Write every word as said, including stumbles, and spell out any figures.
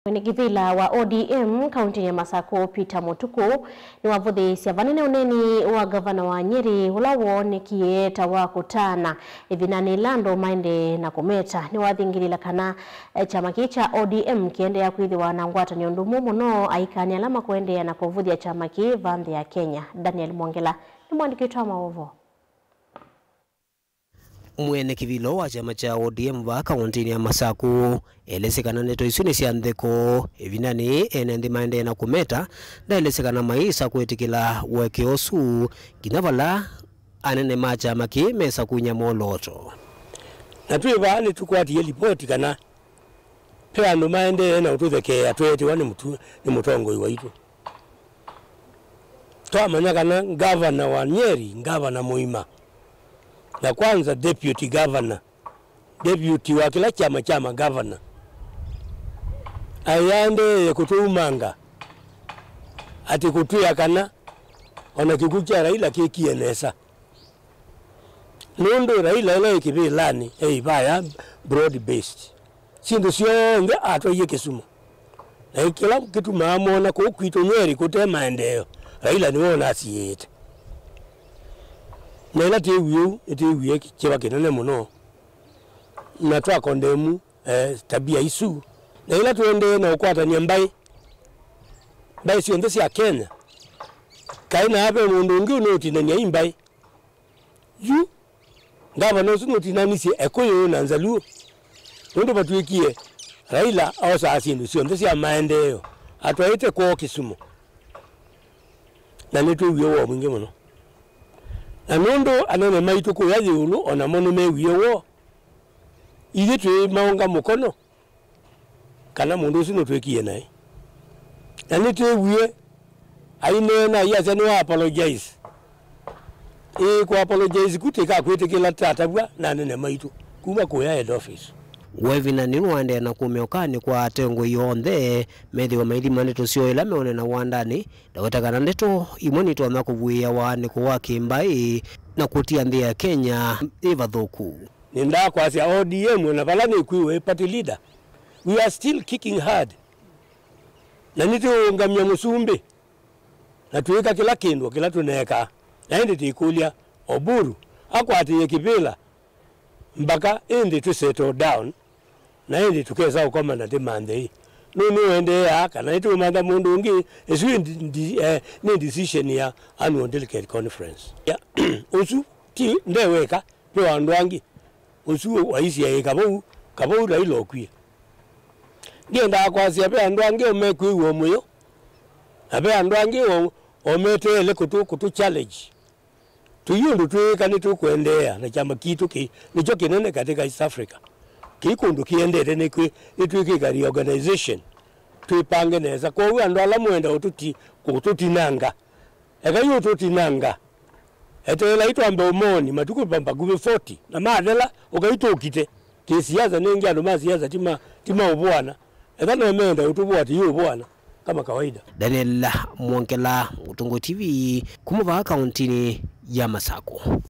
Mwene kĩvĩla wa O D M kauntinĩ ya Masakũ, Peter Mũtukũ, nĩwavũthĩĩsya vanene ũneeni wa ngavana wa Nyeri, ũla woonekie ta wa kũtana ĩvindanĩ yĩla andũ maendee na kũmeta. Nĩwathingĩlĩĩla kana, eh, kyama kĩĩ kya O D M kĩendeea kwĩthĩwa na ngwatanĩo ndũmu mũno aikanĩ ala makũendeea na kũvũthya kyama kĩĩ va nthĩ ya Kenya. Daniel Mwongela nĩ mũandĩki witũ wa maũvoo. Mwene kĩvĩla wa kyama kya O D M vaa kauntinĩ ya Masakũ elesye kana ndeto isu nĩ sya ntheko. Ĩvindanĩ yĩĩ ene nthĩ maendee na kũmeta, ndaelesye kana mayĩsa kwĩtĩkĩla ũekeo ũsu, nginya vala anene ma kyama kĩĩ mesa kunya mwolooto. Na twĩ vaa nĩtũkwatie lipoti kana ve andũ maendee na ũtũthekeea tweetiwa nĩ mũtu-, nĩ mũtongoi waitũ. Twamanya kana ngavana wa Nyeri, ngavana mũima, na kwanza deputy governor, deputy wa kĩla kyama kya magavana, aĩ aendeee kũtũumanga, atĩ kũtwĩa kana o na kĩkw'ũ kya Raila kĩkie nesa. Nũndũ Raila ĩla ĩ kĩvĩlanĩ eĩ vaya broad based. Syĩndũ syonthe atwaie Kisumu. Na kĩla kĩtumaa mona kũu kwitũ Nyeri kũte maendeeo, Raila nĩwe ũnasiĩĩte. Na ĩla twĩwie ũu, nĩtwĩwie kĩva kĩnene mũno, na twakondemu, eh, tabia isu. Na ĩla tũendee na ũkwatany'a mbaĩ, mbaĩ syonthe sya Kenya, kaĩ na ve mũndũ ũngĩ ũnũũtinany'a i mbaĩ? Yu, ngavana ũsu nũtinanisye Ekũyũ na Nzaluo, nũndũ vatw'ĩkie Raila osaa syĩndũ syonthe sya maendeeo atwaĩte kwoo Kisumu, na nĩtwĩwie woo mwingĩ mũno. Na nũndũ anene maitũ kũya ĩũlũ o namo nĩmewie woo, ithyĩ twĩmaũnga mũkono kana mũndũ ũsu nũtwĩkie naĩ. Na nĩtwĩwie aineena aiasya nĩwa apologize. Ĩĩ, kũ apologize ku tĩkakwĩtĩkĩla tatavw'a na anene maitũ kuma kũya head office. Wevina nĩwaendee na kũmya ũkany'o kwa atongoi onthe methĩwe maithima ndeto syoo ila meũneena wandanĩ, ndaweta kana ndeto imwe nitonya kũvuĩĩa waanĩko wa kĩmbaĩ na kũtia nthĩ ya Kenya yĩ vathũku. Nĩndaa kwasya O D M, o na vala nĩkwĩwe party leader, we are still kicking hard. Na nĩtũũngamya mũsumbĩ, na twĩĩka kĩla kĩndũ kĩla tũneekaa. Na ĩndĩ tĩkũlya Oburu akwatĩĩe kĩvĩla mbaka ĩndĩ tũ settle down, na ĩndĩ tũkesa ũkoma na tĩmanthe ĩ nũũ nĩũendeeaa, kana nĩtũũmantha mũndũ ũngĩ. Ĩsu ĩ ndi-, ndi-, eh, nĩ decision ya annual delegate conference. Ya, ũsu ti nde weka, ve o andũ angĩ. Ũsu waisye ĩ kavau, kavau Raila ũkwie. Ndiendaa kwasya ve andũ angĩ o mekwĩw'a o mũyo, na ve andũ angĩ o, o meteele kũtũ, kũtũ challenge. Tũi ũndũ twĩĩka nĩtũkũendeea na kyama kitũ kĩ, nĩkyo kĩnene katika East Africa. Kĩi kũndũ kĩendete nĩkwĩ, nĩtwĩkĩka reorganization, twĩpange nesa. Kwoou andũ ala mwenda ũtũti-, kũtũtinanga, ekai ũtũtinanga. Eteelai twambe ũmooni matukũ va-, vakuvĩ forty, na mathela, ũkai tũkite. Kĩ siasa nĩngĩ, andũ ma siasa ti ma, ti ma ũvũana. Ethwa no menda ũtũvũa, ti ũvũana kama kawaida. Daniel Mwongela, Mũtũngũ T V, kuma vaa kauntinĩ ya Masakũ.